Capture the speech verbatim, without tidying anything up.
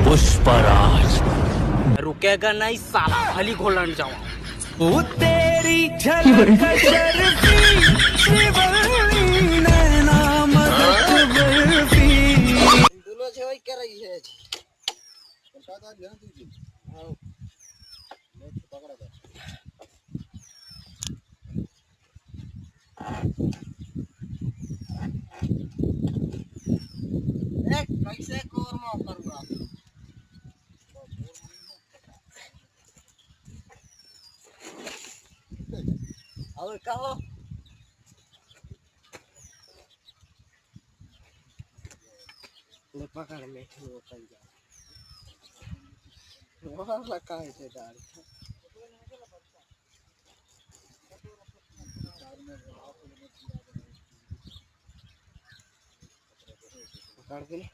पुष्पराज। रुकेगा नहीं साला, भली घोलन जावा। वो तेरी झलक शर्फी, श्रीवल्ली नैना मदद बर्फी। दोनों झे वही कर रही है। देख, कैसे कोर में करूँगा। और कहो। ले पकड़ में, वो कर जा। वहाँ लगा है से डाल। पकड़ के ले।